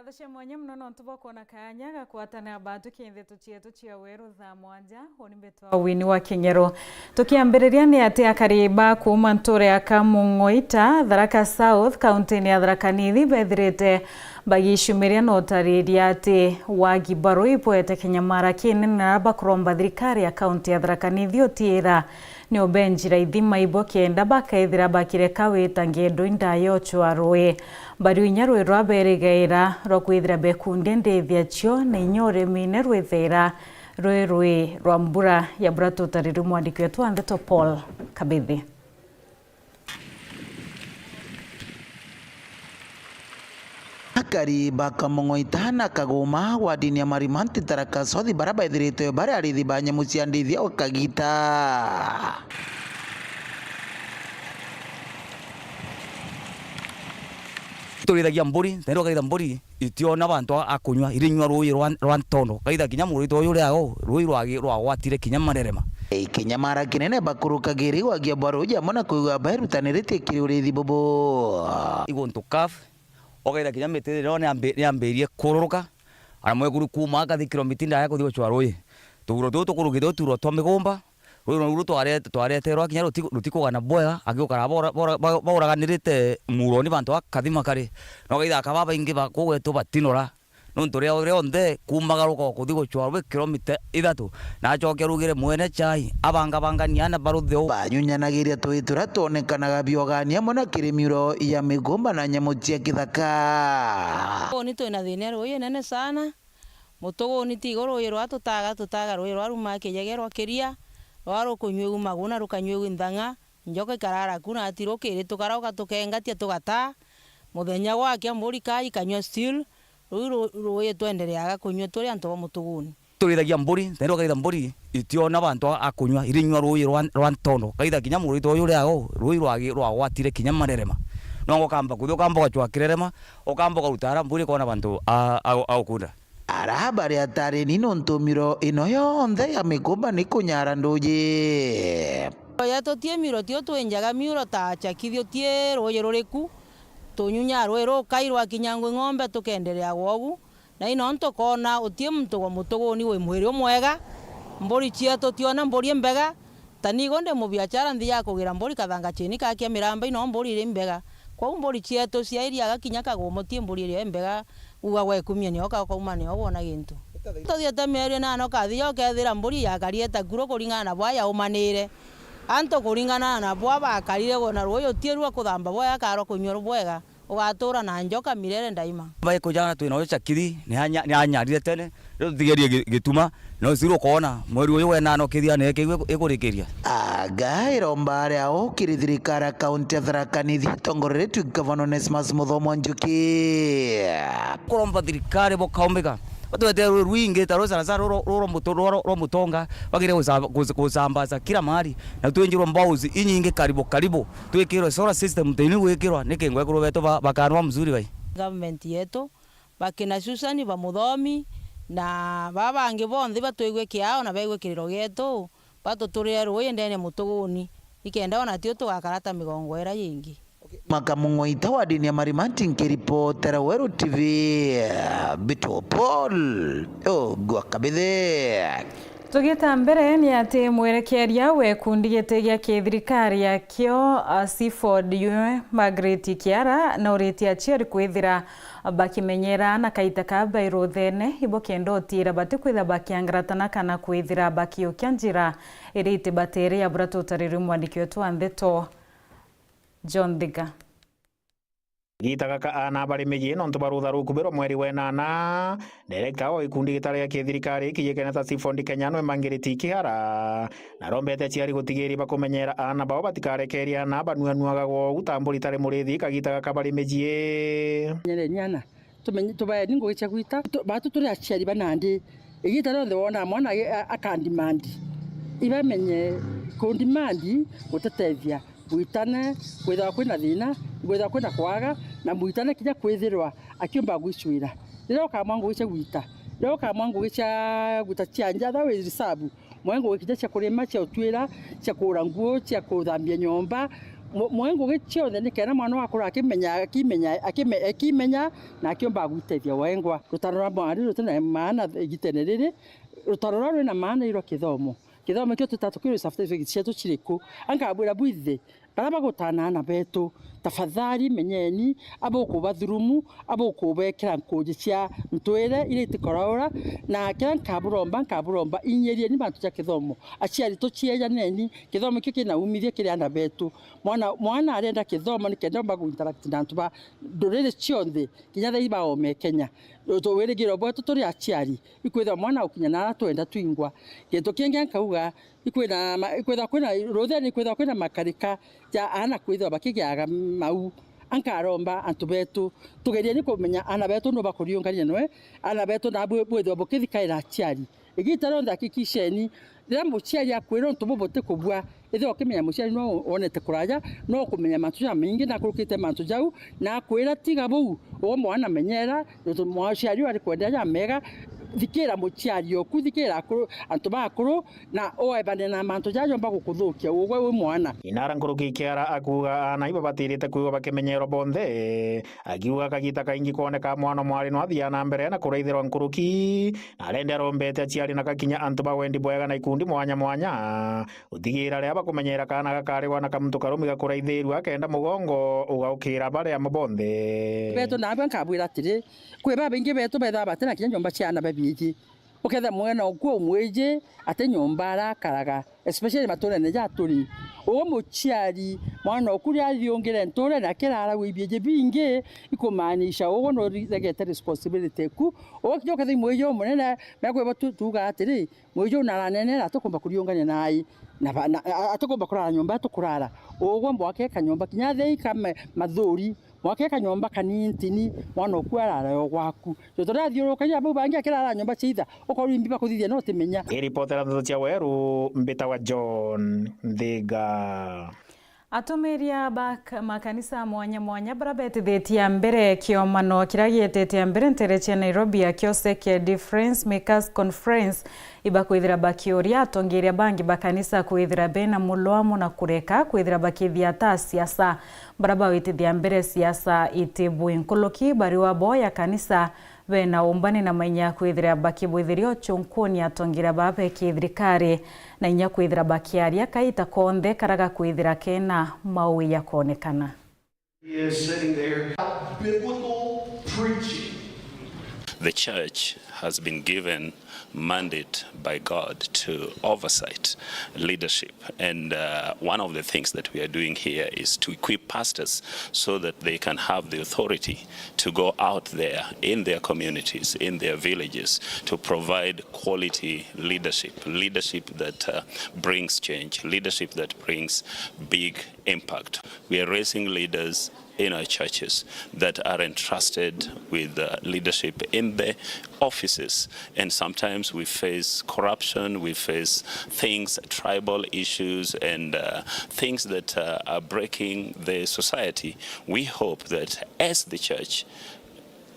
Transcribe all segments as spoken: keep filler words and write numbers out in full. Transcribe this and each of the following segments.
Ngatho cia mwanya mono nontu bwa kwona kaanya ga kwatana batu kintheto cietu cia weru thaa mwanja. Uni mbetwa Wini wa Kinyero. Tukiambiriria ni ati akari ba kuuma nture ya Kamung'oita, Tharaka South, kaunti-ini ya Tharaka Nithi, bethirite bagicumiria na utariria ati wagi bwa rui bwete kinyamara kinene na bakuromba thirikari ya kaunti ya Tharaka Nithi utiira ni ubenjira ithima ibo kenda bakethira bakireka wita ngendo indaya ucwa rui. Bariu inya rui rwaberigaira rwa kwithira bekundia ndithia cio na inya urimine rwithaira rwi rui rwa mbura ya bura tutariri mwandiki wetu wa ndeto Paul Kabithi. Akari ba Kamong'oita na Kaguma, wadini ya Marimanti, Tharaka South, bara baithiritwe bari arithi ba nyamu cia ndithia o kagita. Turithagia mburi, na riria ukaitha mburi, itiona bantu a, a kunyua, irinyua ruuji rwa, rwa ntondo. Kaitha kinya murito uyu uria o, ruuji rwagi-, rwagwatire kinya marerema. Ikinyamara kinene bakurukagiri wagia bwa ruuji amwe na kwigua bairutaniritie kiri urithi bubu. Iguntu kaf, ukaitha kinya miti iria niambi-, niambirie kururuka, ana mwekuru kuuma akathi kilomita indaya kuthi gucwa ruuji. Tuguro tutu tukurukite uturwa twa migumba, Rui ruu rutwarete, twareterwa kinya ruti-, rutikugana bwega, angi gukara bora-, bora-, ba-, bauraganirite muroni bantu bakathima kari. Na ukaitha aka babaingi ba kuu gwetu batinora. Nontu ria, rionthe kuumagaruka o kuthi gucwa rui kilomita ithatu. Na acoke arugire mwene chai, abangabangania ana barutheu. Banyunyanagiria tui turia twonekanaga biogania mono kiri miuro ya migumba na nyamu cia kithaka. Uni twina thina ya rui inene sana. Mutuguni ti iguru ruuji rwa tutaga, tutaga ruuji rwa rumaa kijegerwa kiria, rwa rukunyuigu maguna, rukanyuigu nthang'a, njoka ikarara ku, na ati rukiri tukarauka tukengatia tugataa. Muthenya gwakia mburi kaa ikanyua still, ruu ru-, ruuji twendereaga kunyua turi antu ba mutuguni. Turithagia mburi, na riria ukaitha mburi, itiona bantu a, a kunyua, irinyua ruuji rwa, rwa ntondo. Kaitha kinya murito uyu uria o, ruuji rwagi-, rwagwatire kinya marerema. Nongo ukamba kuthi, ukamba ugacwa kirerema, ukamba ukaruta ara mburi, ukona bantu a, a, a gukunda. Ara bari atareni nontu miro ino yonthe ya mikumba ni kunyara nduuji. Yetu ti miro tio twinjaga miuro ta chakithio ti ruuji ruriku, tunyunya ruuji rukai rwakinya ngui ng'ombe tukenderea gwogu, na ino ntukoona uti muntu gwa mutuguni wi mwiri umwega, mburi cietu tiona mburi imbega, Ta nigo ndi mubiachara nthi ya kugira mburi kathanga chini kakia miramba ino mburi iri mbega. Kwou mburi cietu ciairiaga kinya kagumo ti mburi iria imbega, uga gwekumia nio ka-, kauma nio wona gintu. Tuthiete mieri inana ukathia ukethira mburi yakarieta kuru kuringana na bwa yaumanire. Antu kuringana na bwa bakarire na ruuji uti rwa kuthamba bwega karwa kunyua bwega. Ugatuura na njoka mirere ndaima. Baikujana twina uju Chakiri, ni anya-, ni anyarire tene, riu tutigerie gi-, gituma, na uciru ukoona, mweri uyu wenana ukithia ni ikigwe ikurikiria. Aga iromba ria ukiri thirikari ya kaunti ya Tharaka Nithi itongoreretue Gavana Onesmus Muthomo Njuki. Kuromba thirikari bukaumbika, batwete rui rwingi ta ruu sana sana ruu rwa, ruu rwa muto-, ruu rwa, rwa mutonga, bagire gucamba-, guc-, gucambaza kila mahali, na twinjirwe mbaus inyingi karibu karibu. Twikirwe solar system nteini gwikirwa, niki ngwekuru betu ba-, bakanwa mzuri bai? Government yetu, bakina Susan, ba Muthomi, na baa bangi bonthe batwigue kiao na baigue kiriro gietu, batuturire ruuji ndene mutuguni, ikenda ona tio tugakara ta migongo ira yingi. Maka Mung'oita wa dini ya Marimanti nkiripotera Weru T V, Bito Paul, Ogwa Kabithe. Tugita mbere, ni ati mwerekeria wa gikundi giti gia kithirikari akio, a, Seafood Union, Margaret Kiara, nauritie aciari kwithira bakimenyera na kaita ka bai ruthene, ibo kenda utiira batikwithira bakiangaratana kana kwithira bakiukia njira iria itibatere ya bura tutariri mwandiki wetu wa ndeto John Thiga. Gita gaka aana bari mijii nontu bwa rutha rukubirwa mweri wa enana, director wa gikundi gitari gia kithirikari kijikene ta Seafood Kenya nwe Margaret Kihara, na arombete aciari gutigiria bakumenyera aana bao batikarekerie aana banuanuaga gwou ta mburi itari murithi kagita gaka bari mijii. Menyereni aana, tumenye, tubaeni ngugi cia gwita. Tu-, batu turi aciari ba nandi, igita rionthe wona mwana agi-, a-, akandimandi, ibamenye kundimandi gutetethia. Bwitane, kwithirwa kwina thina, bwithirwa kwina kwaga, na bwitane kinya kwithirwa akiumba gwicwira. Riria ukamwa ngugi cia gwita, riria ukamwa ngugi cia gwita cia nja, that is reserve, mwe ngugi kinya cia kurima, cia utwira, cia kuura nguo, cia kuthambia nyomba, Mwe ngugi cionthe nikenda mwana wakura akimenya, akimenya, akime-, akimenya na akiomba gwitethia wengwa. Rutaro rwa mwari rutina maana igitene riri, rutaro ruria rwina maana irwa kithomo. Kithomo kio tuta tukirwisa giti cietu ciriku? Ankabwira bwithe, baria bagutana aana betu, tafadhali menyeni, abukubathurumu, abukubekera nkuji cia ntwire iria itikoraura, na kiria nkaburomba, nkaburomba, inyirieni mantu ja kithomo. Aciari tuciejaneni, kithomo kio kina umithio kiri aana betu. Mwana, mwana arenda kithomo nikenda omba ku interact na antu ba nduriri cionthe, kinya thaa ii baome Kenya. Tu-, wirigiro bwetu turi aciari, ikwithirwa mwana ukinya nara twenda twingwa. Gintu kingi nkauga, ikwina ma-, ikwithirwa kwina rutheni, ikwithirwa kwina makarika ja aana kwithirwa bakigiaga mau. Ankaromba antu betu, tugerieni kumenya aana betu nu bakuriungania nwe, aana betu na bwi-, bwithirwa bukithikaira aciari. Igita rionthe hakikisheni, riria muciari akwira untu bubuti kubua, ithirwa ukimenya muciari no wonete kuraja, no ukumenya mantu jamaingi na akurukite mantu jau, na akwira tiga buu, ugwe mwana menyera, nontu muciari uu ari kwendera jamega, thikira muciari oku, thikira akuru, antu bakuru, na uebane na mantu jaja jomba gukuthukia ugwe wi mwana. Inara nkuruki ikiara akuuga aana ibabatirite kwigwa bakimenyerwa bonthe, akiuga kagita kaingi kwoneka mwana mwari no athia na mbere na kuraithirwa nkuruki, na arende arombete aciari na gakinya antu ba wendi bwega na ikundi mwanya mwanya gutigira riria bakumenyera kaana gakarigwa na kamuntu karumi gakuraithirua akenda mugongo ugaukira baria amo bonthe. Betu nabwe nkabwira atiri, kwi babaingi betu bethaga batina kinya nyomba cia aana babiiji. Ukethira mwana oku umwiji ati nyomba arakaraga, especially maturene ja turi. Ugwe muciari, mwana oku riria athiungire nturene akirara wi biiji bingi, ikumaanisha ugwe nuregete responsibility eku. Ugwe kinya ukethira i mwiji umunene, mekwibo tu-, tuuga atiri, mwiji uu naranenera atikumba kuriungania nai, na ba-, na, a-, atikumba kurara nyomba atukurara. Ugwe mbwake kanyomba kinya thei ka ma-, mathuri. Mwake kanyomba kanintini, mwana oku arara o gwaku. Nontu riria athiurukagia bau bangi akirara nyomba cia itha, ukorwa imbi bakuthithia no utimenya. Nkiripotera ndeto cia Weru, mbitagwa John Nthiga. Atumiri a bak-, makanisa mwanya mwanya baria betithitie mbere kiomano kiria gietete mbere ntere cia Nairobi akio Secured Friends Makers Conference ibakwithira bakiuria atongeria bangi ba kanisa kwithira bena mulwamo na kureka kwithira bakithia ta siasa. Baria bawitithia mbere siasa iti bwi nkuruki bari wa bo ya kanisa bena umbani na mainya kwithira bakibwithiria uchunkuni atongeria baa be kithirikari na inya kwithira bakiaria kaita konthe karia gakwithira kena maui ya kwonekana. He is sitting there. Biblical preaching. The church has been given mandate by God to oversight leadership. And uh, one of the things that we are doing here is to equip pastors so that they can have the authority to go out there in their communities, in their villages, to provide quality leadership, leadership that uh, brings change, leadership that brings big impact. We are raising leaders in our churches that are entrusted with uh, leadership in the offices. And sometimes we face corruption, we face things, tribal issues, and uh, things that uh, are breaking the society. We hope that as the church,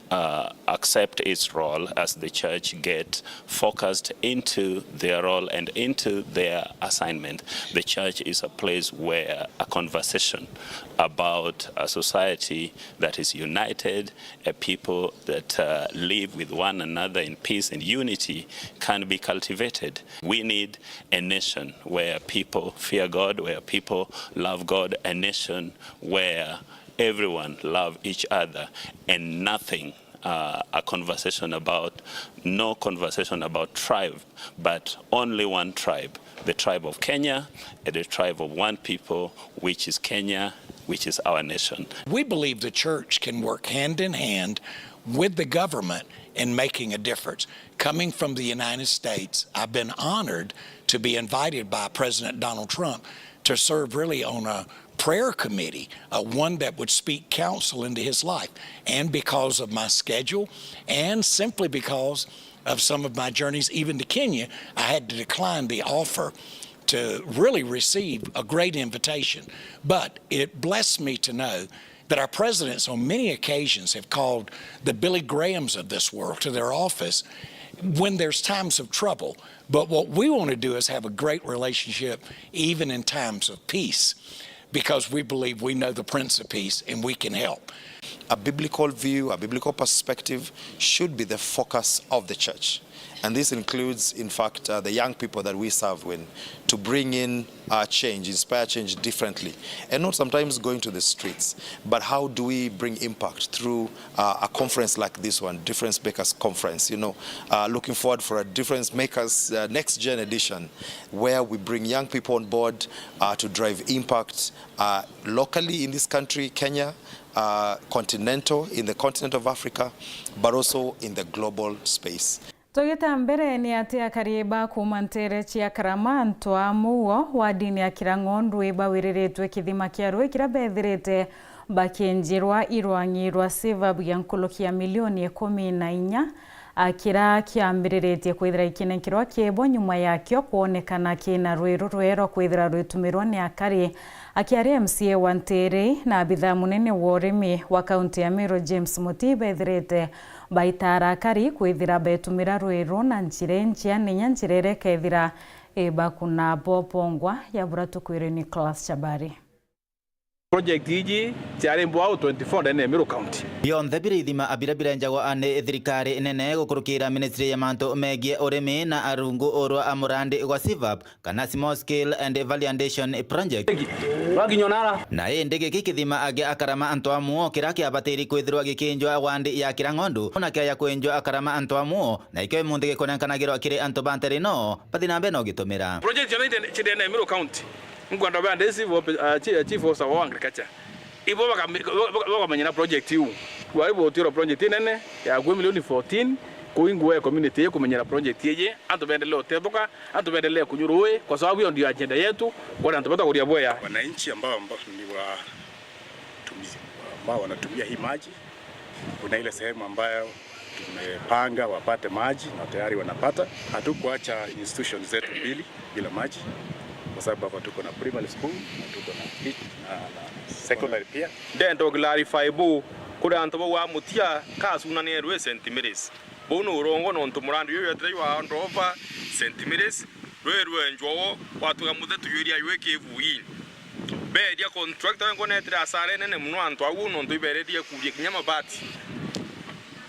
uh, accept its role as the church, get focused into their role and into their assignment. The church is a place where a conversation about a society that is united, a people that uh, live with one another in peace and unity can be cultivated. We need a nation where people fear God, where people love God, a nation where everyone love each other and nothing, uh, a conversation about, no conversation about tribe, but only one tribe, the tribe of Kenya, and the tribe of one people, which is Kenya, which is our nation. We believe the church can work hand in hand with the government in making a difference. Coming from the United States, I've been honored to be invited by President Donald Trump to serve really on a prayer committee, uh, one that would speak counsel into his life. And because of my schedule, and simply because of some of my journeys, even to Kenya, I had to decline the offer to really receive a great invitation. But it blessed me to know that our presidents on many occasions have called the Billy Grahams of this world to their office when there's times of trouble. But what we want to do is have a great relationship even in times of peace. because we believe we know the Prince of Peace and we can help. A biblical view, a biblical perspective should be the focus of the church. And this includes, in fact, uh, the young people that we serve with, to bring in uh, change, inspire change differently, and not sometimes going to the streets. But how do we bring impact through uh, a conference like this one, Difference Makers Conference? You know, uh, looking forward for a Difference Makers uh, Next Gen edition, where we bring young people on board uh, to drive impact uh, locally in this country, Kenya, uh, continental, in the continent of Africa, but also in the global space. Tugita mbere, ni ati akari ba kuuma nteere cia Karama, antu a muuo wa ndini ya Kirang'ondu, ibawiriritwe kithima kia rui kiria bethirite bakienjirwa irwang'i rwa Save Up ya nkuruki ya milioni ikumi na inya, a, kiria kiambiriritie kwithira ikinenkerwa kiebo nyuma yakio kwonekana kina rui rurwe rwa kwithira rwitumirwa ni akari, akiaria M C A wa nteere na abithaa munene wa urimi wa kaunti ya Meru, James Mutii, bethirite baitaara akari kwithira betumira rui ruu na njira injia, ninya njira iria ikethira ibakuna bo bongwa. Ya bura tukwire Nicholas Chabari. Project iji ciari mbwau twenty-four ndene ya Meru County. Bionthe biri ithima biria birenjagwa ni thirikari nene gukurukira ministry ya mantu megie urimi na arungu urwa a murandi gwa Save Up kana Small Scale and Value Addition Project. Wakinywa nara. Na indi giki kithima agi akarama antu a muo kiria kiabatiri kwithirwa gikinjwa wandi ya Kirang'ondu, na kiaja kwinjwa akarama antu a muo, na ikio imunthi gikunenkanagirwa kiri antu ba ntere ino bathi na mbere na ugitumira. Project cia ndene ya Meru County. Nkwenda bea ndisi bo, ah, chi-, chief officer wa agriculture. Ibo bakame-, baka-, bakamenya na project iu. Kwari botiro project inene ya kwi milioni fourteen, kuu ingwe community ikumenyera project iji, antu bendelee utethuka, antu bendelee kunywa rui, kwa sababu hiyo ndio agenda yetu, kwona antu batakuria bwea. Wananchi ambao, ambao ni watumizi, ambao wanatumia hii maji, kuna ile sehemu ambayo tumepanga wapate maji na tayari wanapata. Hatukuacha institutions zetu mbili bila maji, kwa sababu hapa tuko na primary school na tuko na, na, na secondary pia. Ndenda clarify bu kuri antu bau a Mutia kacunanirwe Saint Mary's. Buu ni urongo nontu murandi uyu wetire jwa hand over Saint Mary's, rui rwenjwa wo, gwatuika muthetu jwiria jwi kivuini. Beeria contractor, we ngonetire asara inene mono antu au, nontu ibererie kuuria kinya mabati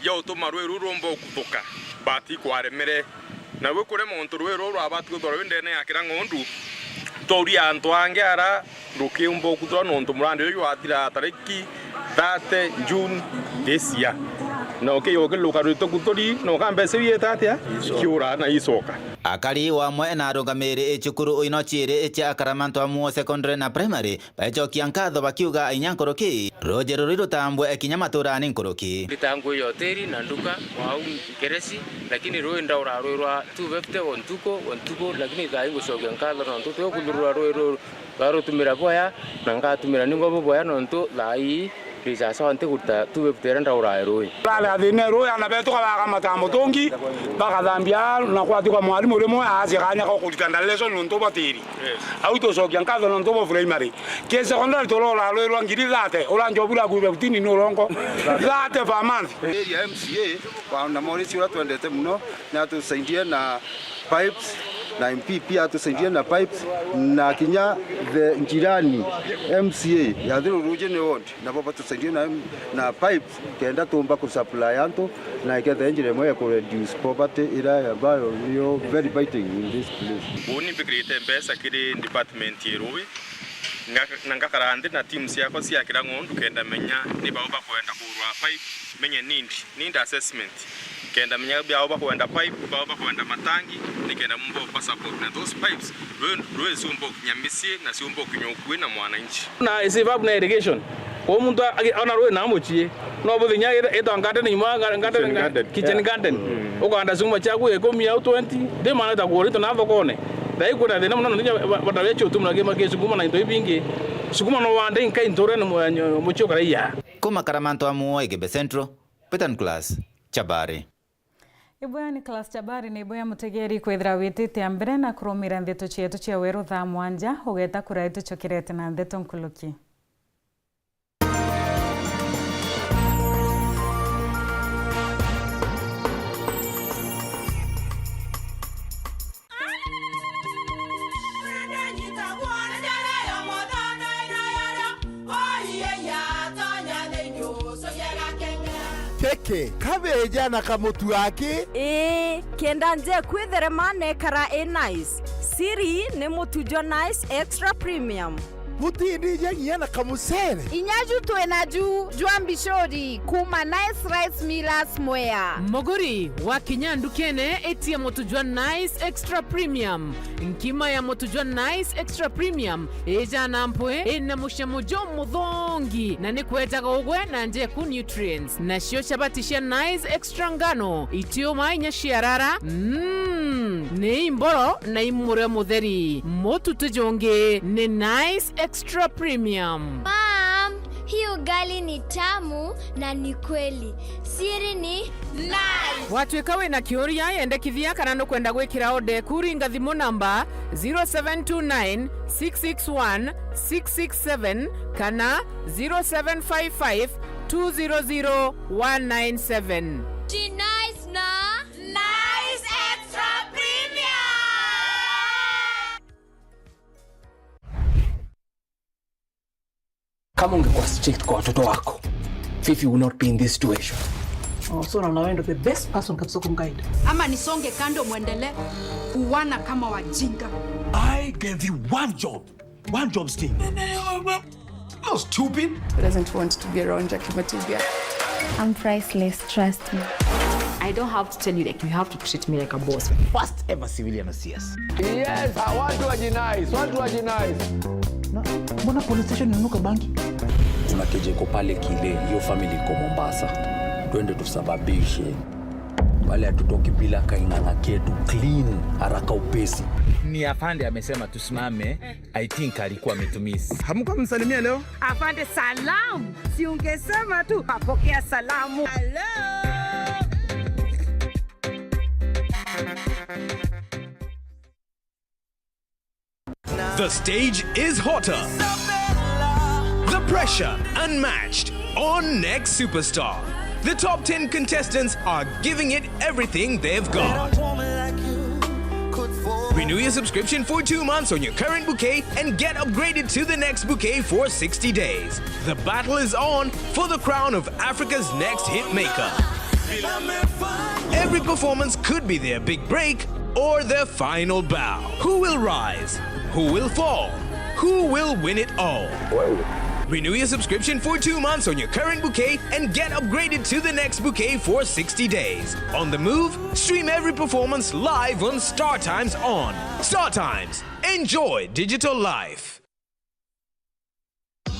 ja utuma rui ruu rumba ukuthuka, but ikwaremere. Na gwi kurema untu rui ruu rwabati kwithirwa rwi ndene ya Kirang'ondu, twauria antu angi ara rukiumba ukuthirwa, nontu murandi uyu jwathira tariki thirty June this year. Na ukiya ukiluka rwitukuthuri, na ukambeca iu ita atia? Ikiura na icoka. Akari wamwe na arungamiri cukuru ino ciiri cia Akarama Ntwamuo Secondary na Primary, baecokia nkatho bakiuga inya nkuruki, ruuji ruru rutambwe kinya maturani nkuruki. Ndita ngui ya hoteli na nduka wau Nkeresi, lakini rui ndaura rui rwa two fifty o ntuku, o ntuku, lakini thaa ii ngucokia nkatho nontu twi kuthurura rui ruru. Ngarutumira bwea, na ngatumira ningwa bubwea, nontu thaa ii ndi sawasawa ntiguruta two fifty iria ndaurae rui. Rari athina rui, ana betu kabakamata mutungi, bakathambia, na kwatuka mwarimu rimwe aacia kanya ga kurita nda lesson nontu batiri. Au tucokia nkatho nontu bo primary. Ki secondary turora rui rwa ngiri thirty, ura njobu ra kuiba fifteen ni urongo. Thirty per month. Area M C A wa na Morris uria twendete muno, ni atusaidie na pipes, na M P pia atusaidie na pipes, na kinya the Njirani M C A ya Thiru Rujini ward, nabo batusaidie na, na pipes, kenda tumba kusupply antu, na ikethe njira imwe ya kureduce poverty iria ambayo niyo very biting in this place. Uu ni mbikirite mbeca kiri department ya rui, nga-, na ngakara nthi na team ciakwa cia kira ng'ondu, kenda menya ni bau bakwenda kurwa pipe, menye need. Need assessment. Kenda menya bao bakwenda pipe, bao bakwenda matangi, ni kenda mumba kuba support na those pipes, rui, rui ciumba gukinya micii na ciumba gukinya ukui na mwananchi. Na save up na irrigation. Kwa muntu agi-, ona rui na mucii, no buthinya ita-, ita garden nyuma ga-, garden, kitchen garden. Kitchen garden. Mm. Ukanda sukuma ciaku ikumi au twenty, ndi maana ta kuorito na thokone. Thai kwina thina muno, nontu ba-, bata becho tumura kima kia sukuma na into ibingi. Sukuma no wande nkai nture ni mu-, mucii ukaraia. Kuma Karamanto a Muo, Igembe Central, Peter Nicholas Chabari. Ibwea Nicholas Chabari, na ibwea mutegeri kwithira witite a mbere na kurumira ndeto cietu cia weru thaa mwanja, ugeta kuria itucokerete na ndeto nkuruki. Eke, kabeja na kamutu aki? Ii, kenda nje kwitherema nekara i nice. Siri ni mutu jwa Nice Extra Premium. Butindija nginya na kamucere? Inya ju twina ju jwa mbicuri kuma Nice Rice Millers Mwea. Muguri, wakinya ndukene, itia mutu jwa Nice Extra Premium. Nkima ya mutu jwa Nice Extra Premium ijana mpwi, ina mucamo jumuthongi, na ni kwejaga ugwe na njeku nutrients. Nacio chabati cia Nice Extra ngano, itiuma inya ciarara. Mm, ni imboro na imurio mutheri. Mutu ti jungi, ni Nice Extra Premium. Mom, hii ugali ni tamu na ni kweli. Siri ni Nice. Watuika wina kiuria, yendekithia kana nukwenda gwikira order eku, ringa thimu namba zero seven two nine, six six one, six six seven kana zero seven five five, two zero zero, one nine seven. Ti Nice na Nice Extra Premium. Kama ungekuwa strict kwa watoto wako, Fifi would not be in this situation. Oh, so unaona wewe ndo the best person kabisa kumguide. Ama nisonge kando muendelee kuwana kama wajinga. I gave you one job. One job, Sting. You're stupid. Who doesn't want to be around Jackie Matibia? I'm priceless, trust me. I don't have to tell you, like, you have to treat me like a boss. First ever civilian O C S. Yes, watu wa Nice, watu wa Nice. Na mbona police station inanuka bangi? Kuna keja iko pale Kile, hiyo family iko Mombasa. Twende tusababishe. Wale hatutoki bila kaing'ang'a ketu clean, haraka upesi. Ni afande amesema tusimame, I think alikuwa ametumiss. Hamkuwa msalimia leo? Afande, salam. Si ungesema tu, apokea salamu. Hello. The stage is hotter. The pressure unmatched on Next Superstar. The top ten contestants are giving it everything they've got. Renew your subscription for two months on your current bouquet and get upgraded to the next bouquet for sixty days. The battle is on for the crown of Africa's next hitmaker. Every performance could be their big break or their final bow. Who will rise? Who will fall? Who will win it all? Renew your subscription for two months on your current bouquet and get upgraded to the next bouquet for sixty days. On the move, stream every performance live on StarTimes On. StarTimes. Enjoy digital life.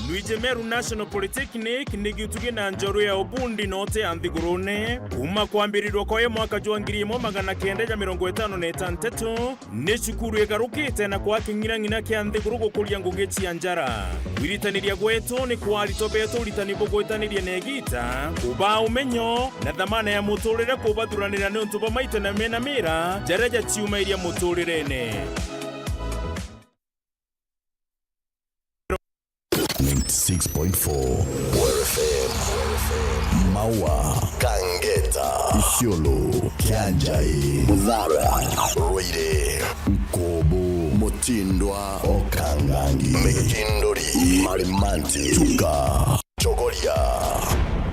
Luigi Meru National Polytechnic ni gitugi na njorua ya ubundi na uti ya nthigurune. Kuuma kwambirirwa kwayo mwaka jwa ngiri imwe magana kenda ja mirongo itano na itantatu, ni cukuru igarukite na kwaa king'irang'ira kia nthiguru gukuria ngugi cia njara. Kwiritaniria gwetu ni kwa aritwa betu uritani bugwitaniria na igiita, kubaa umenyo na thamana ya muturire kubathuranira niuntu bwa maitu na mena mira jaria jaciumairia muturirene. Ninety-six point four Weru F M. Maua, Kangeta, Isiolo, Kianjai, Muthara, Ruiri, Nkobo, Mutindwa, Okangangi, Mitinduri, Marimanti, Chuka, Chogoria.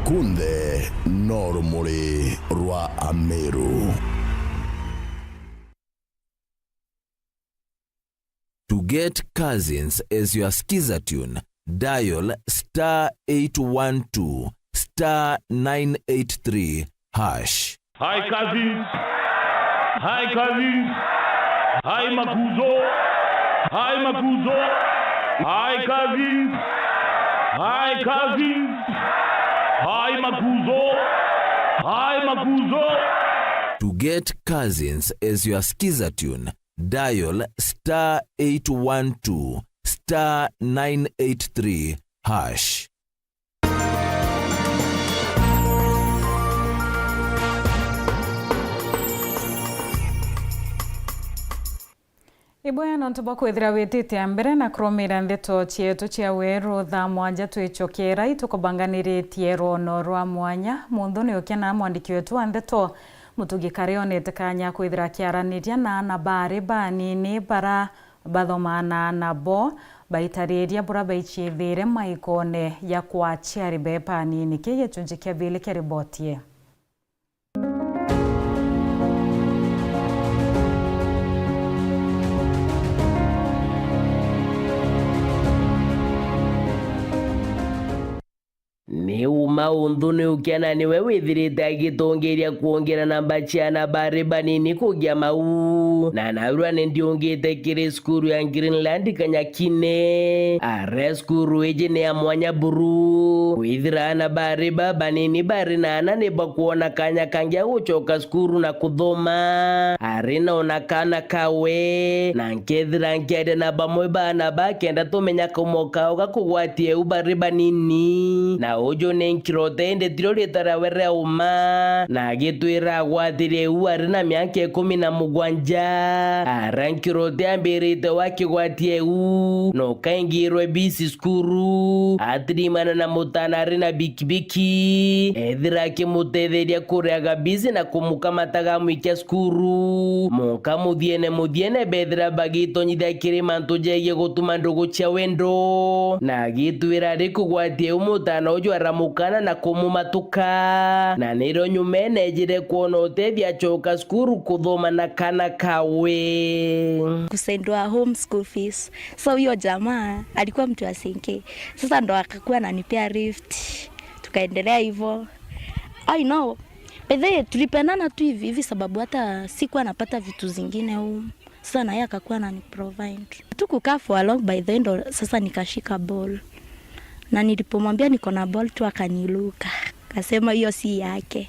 Kunthe no rumuri rwa Ameru. To get Cousins as your skiza tune, dial star eight one two star nine eight three hash. Hi, Cousins. Hi, Cousins. Hi, Makuzo. Hi, Makuzo. Hi, Cousins. Hi, Cousins. Hi, Makuzo. Hi, Makuzo. To get Cousins as your skiza tune, dial star eight one two star nine eight three hash. Ibuya nontu bwa kwithira witite mbere na kurumira ndeto cietu cia weru. Thaa mwanja twicokera, itukubanganiritie rwono rwa mwanya. Munthu ni ukia na mwandiki wetu wa ndeto, Mutugi Kare, onete kanya kwithira akiaraniria na ana bari banini bara bathomaana nabo. Baitariria bura baiciithiire maikone ya kwa aciari beeba anini. Kii gicunji kia biiri kia riboti ii. Ni uma untu ni ukia na niwe withirite agitongeria kwongera namba cia aana bari banini kugia mau. Na narua ni ndiungite kiri cukuru ya Greenland Kanyakine. Aria cukuru iji ni ya mwanya buru. Kwithira aana bari babanini bari na aana ni bakwona kanya kangi ga gucoka cukuru na kuthoma. Ari na ona kaana kawe. Na nkethira nkiaria na bamwe baana ba kenda tumenya kaumo kao ga kugwatia iu bari banini. Na uju ni Nkirote, indi tirio riitwa riawe ria uma. Na agitwira agwatire iu ari na miaka ikumi na mugwanja. Ara Nkirote ambirite wakigwatia iu, na ukaingirwe bisi cukuru. Atirimana na mutana ari na bikibiki, ethira akimutetheria kuriaga bisi na kumukamataga amwikia cukuru. Muka muthiene muthiene bethira bagitonyithia kiri mantu jegie gutuma ndugu cia wendo. Na agitwira ari kugwatia u mutana uju aramukana na kumumatuka. Na nirio nyumene ejire kwona utethia acoka cukuru kuthoma na kana kawe. Kusendwa home school fees. So huyo jamaa alikuwa mtu wa Senke. Sasa ndo akakuwa ananipea lift. Tukaendelea hivyo. I know. By the way, tulipendana tu hivi hivi sababu hata sikuwa napata vitu zingine home. Sasa na yeye akakuwa anani provide. Tukukaa for a long, by the way, ndo sasa nikashika ball. Na nilipomwambia niko na ball tu akaniluka. Akasema hiyo si yake.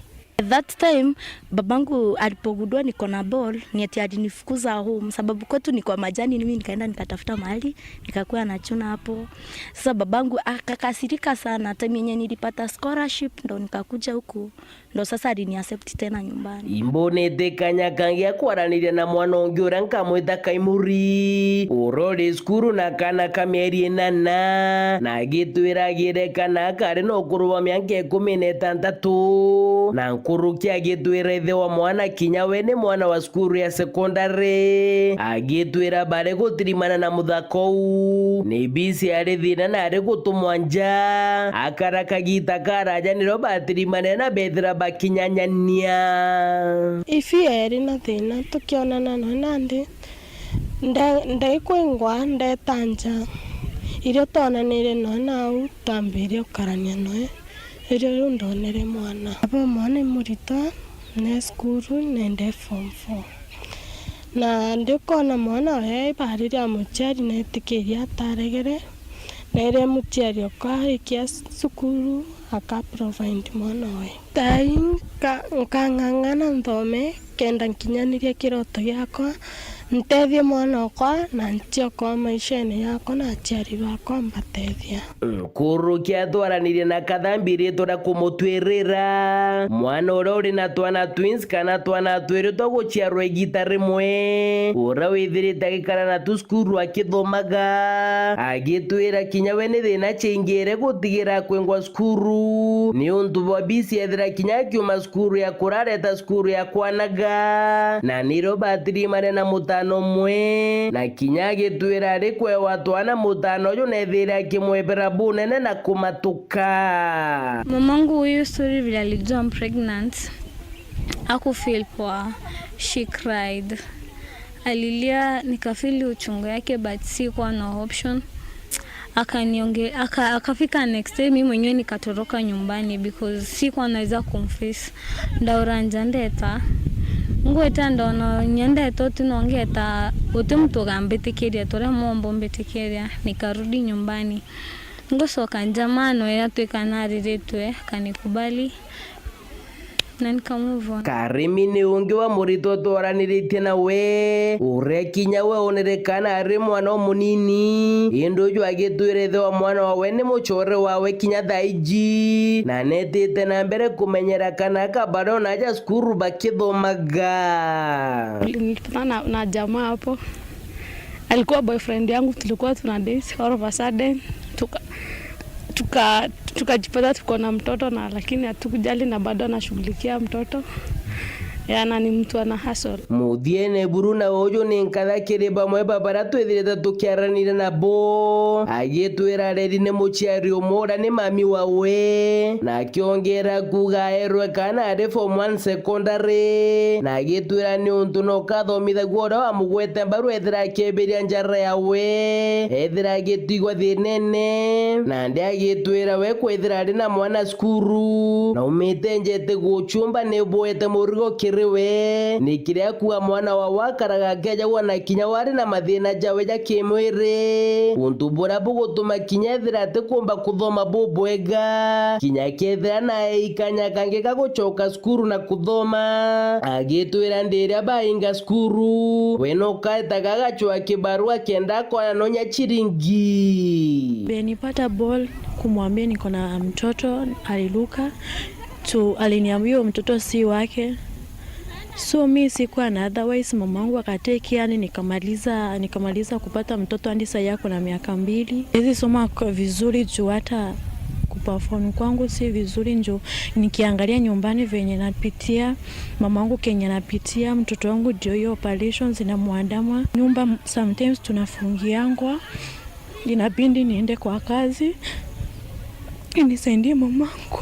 That time, babangu alipogundua niko na ball, ni ati alinifukuza home, sababu kwetu ni kwa majani, mimi nikaenda nikatafuta mahali, nikakuwa nachuna hapo. Sasa babangu akakasirika sana, time yenye nilipata scholarship, ndo nikakuja huku, ndo sasa alini accept tena nyumbani. Imbonete kanya kangi ga kwaraniria na mwana ungi uria nkamwita Kaimuri, uria uri cukuru na kana ka mieri inana, na agitwira agire kana kari na ukuru bwa miaka ikumi na itantatu, na nkuruki agitwira ithe wa mwana kinya we ni mwana wa cukuru ya sekondari. Agitwira bari gutirimana na muthaka uu, ni bisi ari thina na ari gutumwa nja. Akara kagita karaja nirio batirimanire na bethira bakinyanyania. Ifi eri na thina tukionana noe nandi, nde-, ndaikwingwa ndeta nja. Irio twonanirie noe nau twambirie gukarania noe. Irio riu ndonere mwana. Aba mwana ni muritwa, ne cukuru, nende form four. Na ndiukona mwana we ibaari ria muciari neetikiria ataregere, na iria muciari okwa arikia cukuru aka provide mwana we. Thaai nka-, nkang'ang'ana nthome, kenda nkinyaniria kiroto giakwa, ntethie mwana okwa na nchioka maishene yakwa na aciari bakwa mbatethia. Nkuruki atwaranirie na Kathambi riitwa ria kumutwirira. Mwana uria uri na twana twins kana twana twiri twa guciarwa igita rimwe, uria withirite agikara na tu cukuru akithomaga, agitwira kinya we ni thina ciaingire gutigira akwingwa cukuru, niuntu bwa bisi ethira kinya akiuma cukuru ya kurareta cukuru ya kwanaga, na nirio batirimane na mutano umwe, na kinya agitwira ari kwewa twana mutano uju nethire akimwebera bunene na kumatuka. Mamangu huyu story vile alijua I'm pregnant, hakufeel poa, she cried. Alilia, nikafeel uchungu yake, but sikuwa na option. Akanionge-, aka-, akafika next day, mimi mwenyewe nikatoroka nyumbani because sikuwa naweza kumface. Ndaura nja ndeta. Ngweta ndona nyendete uti nongeta, uti mtu ugambitikiria, turia mwombo mbitikiria, nikarudi nyumbani. Ngucoka nja mwana uria twika nariritwe, akanikubali. Na nika move on. Karimi ni ungi wa muritwa twaraniritie nawe, uria kinya we onere kana ari mwana umunini, indi uju agitwira ithe wa mwana wawe ni mucore wawe kinya thaa iji, na netite na mbere kumenyera kana aka bado na aja cukuru bakithomaga. Nilipatana na, na jamaa hapo. Alikuwa boyfriend yangu, tulikuwa tuna date, all of a sudden, tuka-, tuka-, tukajipata tuko na mtoto na, lakini hatukujali na bado anashughulikia mtoto. Yana ni mtu ana hustle. Muthiene buru na uju ni nkatha kiri bamwe ba baria twithirite tukiaranire nabo, agitwira areri ni muciari umwe uria ni mami wawe, na akiongera kuuga aerwe kana ari form one secondary, na agitwira ni untu no kathomithagua uria wamugwete mbaru ethira akieberia njara yawe, ethira agitigwa thinene, nandi agitwira we kwithira ari na mwana cukuru na umite njete gucumba ni bwete murigo kiri we, ni kiria kuuga mwana wawe akaraga akejagwa na kinya wari na mathina jawe ja kimwiri, untu buria bugutuma kinya ethira atikumba kuthoma bubwega, kinya kethira nae ikanya kangi ga gucoka cukuru na kuthoma. Agitwira ndiria bainga cukuru, we no kaetaga agacwa kibarua kenda akona nonya ciringi. Benipata ball kumwambia niko na mtoto, aliruka tu, aliniambia huyo mtoto si wake. So mi sikuwa na otherwise, mamangu akatake care, yani nikamaliza, nikamaliza kupata mtoto hadi sasa yako na miaka mbili. Hizi soma kwa vizuri juu hata kuperform kwangu si vizuri juu nikiangalia nyumbani venye napitia, mamangu kenye napitia, mtoto wangu ndio hiyo operations inamwandama. Nyumba sometimes tunafungiangwa. Inabidi niende kwa kazi, nisaidie mamangu.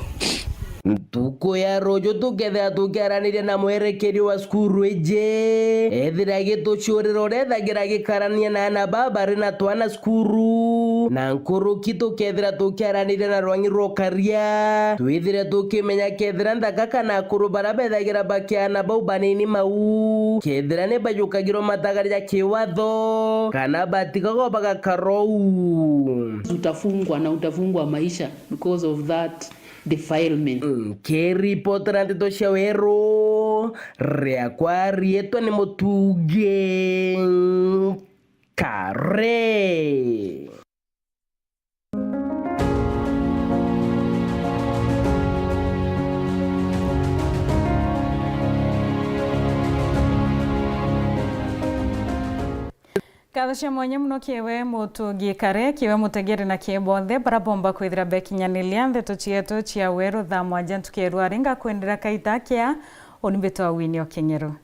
Ntuku ya ruju tukethira tukiaraniria na mwerekeri wa cukuru iji, ethira gituciurira uria ethagira gikarania na ana baba bari na twana cukuru, na nkuruki tukethira tukiaraniria na rwangi rwa ukaria, twithire tukimenya kethira nthaka kana akuru baria bethagira bakiana bau banini mau, kethira ni bajukagirwa matagaria ja kiwatho, kana batigagwa bagakara uu. Utafungwa na utafungwa maisha because of that defilement. Nkiripotera ndeto cia weru, riakwa riitwa ni Mutungi Kare. Nkaatho cia mwanya mono kiri we Mutungi Kare, kiri we mutegeri na kiri bonthe baria bomba kwithira bekinyaniria ndeto cietu cia weru thaa mwanja ntuku ya rwari. Ngakwendera kaita kea, uni mbitwa Winnie Okeng'ero.